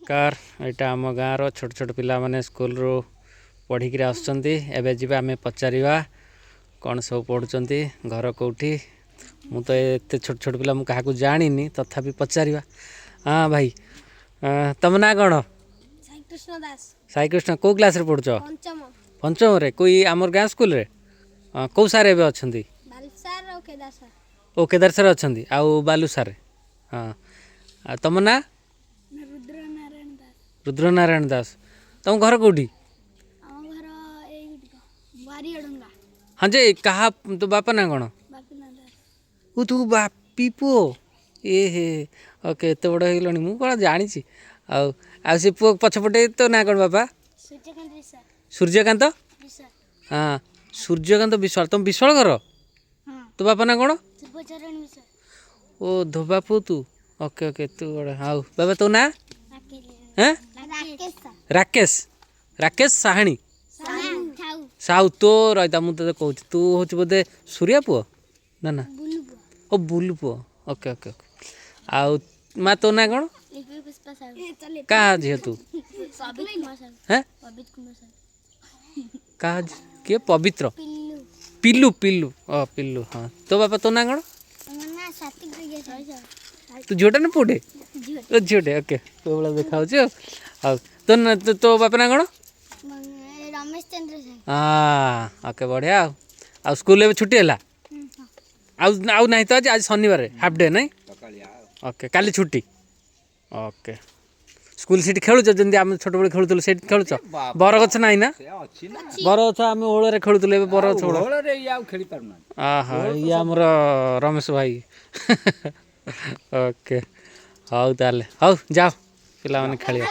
ନମସ୍କାର। ଏଇଟା ଆମ ଗାଁର ଛୋଟ ଛୋଟ ପିଲାମାନେ ସ୍କୁଲରୁ ପଢ଼ିକିରି ଆସୁଛନ୍ତି। ଏବେ ଯିବା, ଆମେ ପଚାରିବା କ'ଣ ସବୁ ପଢ଼ୁଛନ୍ତି, ଘର କେଉଁଠି। ମୁଁ ତ ଏତେ ଛୋଟ ଛୋଟ ପିଲା, ମୁଁ କାହାକୁ ଜାଣିନି, ତଥାପି ପଚାରିବା। ହଁ ଭାଇ, ତମ ନାଁ କ'ଣ? ସାଇକୃଷ୍ଣ ଦାସ। ସାଇକୃଷ୍ଣ, କେଉଁ କ୍ଲାସ୍ରେ ପଢ଼ୁଛ? ପଞ୍ଚମ। ପଞ୍ଚମରେ? କେଉଁ ଆମର ଗାଁ ସ୍କୁଲରେ? କେଉଁ ସାର୍ ଏବେ ଅଛନ୍ତି? ବାଲୁ ସାର୍ ଆଉ କେଦାର ସାର୍। ଓ, କେଦାର ସାର୍ ଅଛନ୍ତି ଆଉ ବାଲୁ ସାର୍। ହଁ, ଆଉ ତମ ନାଁ? ରୁଦ୍ର ନାରାୟଣ ଦାସ। ରୁଦ୍ରନାରାୟଣ ଦାସ। ତମ ଘର କେଉଁଠି? ଆମ ଘର ଏଇ ବାରିଅଡଙ୍ଗା। ହଁ ଯେ, କାହା ତୋ ବାପା ନାଁ କ'ଣ? ବାପିନା ଦାସ। ଓ, ତୁ ବାପି ପୁଅ? ଏ ହେ, ଓକେ। ଏତେ ବଡ଼ ହେଇଗଲାଣି, ମୁଁ କ'ଣ ଜାଣିଛି। ଆଉ ସେ ପୁଅ ପଛପଟେ, ତୋ ନାଁ କ'ଣ ବାପା? ସୂର୍ଯ୍ୟକାନ୍ତ ବିଶ୍ୱାଳ। ସୂର୍ଯ୍ୟକାନ୍ତ ବିଶ୍ୱାଳ। ହଁ, ସୂର୍ଯ୍ୟକାନ୍ତ ବିଶ୍ୱାଳ। ତମ ବିଶ୍ୱାଳ ଘର? ହଁ। ତୋ ବାପା ନାଁ କ'ଣ? ଶିବଚରଣ ବିଶ୍ୱାଳ। ଓ, ଧୋବା ପୁଅ ତୁ। ଓକେ, ତୁ ବଡ଼। ଆଉ ବାବା, ତୋ ନାଁ? ହେଁ? ରାକେଶ। ରାକେଶ, ରାକେଶ ସାହାଣୀ? ସାହୁ। ସାହୁ। ତୋ ରହିଥା, ମୁଁ ତୋତେ କହୁଛି। ତୁ ହେଉଛି ବୋଧେ ସୂର୍ୟା ପୁଅ? ନା ନା। ବୁଲୁ ପୁଅ। ଓ, ବୁଲୁ ପୁଅ। ଓକେ। ଆଉ ମା, ତୋ ନାଁ କ'ଣ? ଲିପି ପୁଷ୍ପା ସାହୁ। କାହା ଝିଅ ତୁ? ପବିତ କୁମାର ସାହୁ। ହେଁ? ପବିତ କୁମାର ସାହୁ। କାହା କିଏ ପବିତ୍ର? ପିଲ୍ଲୁ। ପିଲୁ, ପିଲୁ। ଓ ପିଲୁ, ହଁ। ତୋ ବାପା, ତୋ ନାଁ କ'ଣ? ମୋ ନାଁ ସାତ୍ବିକ ସାହୁ। ତୁ ଝିଅଟା ନା ପୁଅଟେ? ଝିଅ। ଓ, ଝିଅଟେ। ଓକେ, ତୋ ଭଳିଆ ଦେଖାହେଉଛି। ଆଉ ତୋ ତୋ ବାପା ନାଁ କ'ଣ? ରମେଶ ଚନ୍ଦ୍ର ସାହୁ। ହଁ, ଓକେ, ବଢ଼ିଆ। ଆଉ ସ୍କୁଲ ଏବେ ଛୁଟି ହେଲା? ଆଉ ନାହିଁ ତ ଆଜି? ଆଜି ଶନିବାର, ହାଫ୍ ଡେ ନାଇଁ? ଓକେ, କାଲି ଛୁଟି। ଓକେ, ସ୍କୁଲ ସେଠି ଖେଳୁଛ? ଯେମିତି ଆମେ ଛୋଟବେଳେ ଖେଳୁଥିଲୁ, ସେଇଠି ଖେଳୁଛ? ବରଗଛ ନାହିଁ ନା? ଅଛି ନା। ବରଗଛ ଆମେ ଓଳରେ ଖେଳୁଥିଲୁ, ଏବେ ବରଗଛ ଓଳ ଓହଳରେ ଇଏ ଆଉ ଖେଳି ପାରୁନାହାନ୍ତି। ଆହା, ଇଏ ଆମର ରମେଶ ଭାଇ। ଓକେ, ହଉ ତାହେଲେ, ହଉ ଯାଅ ପିଲାମାନେ ଖେଳିବ।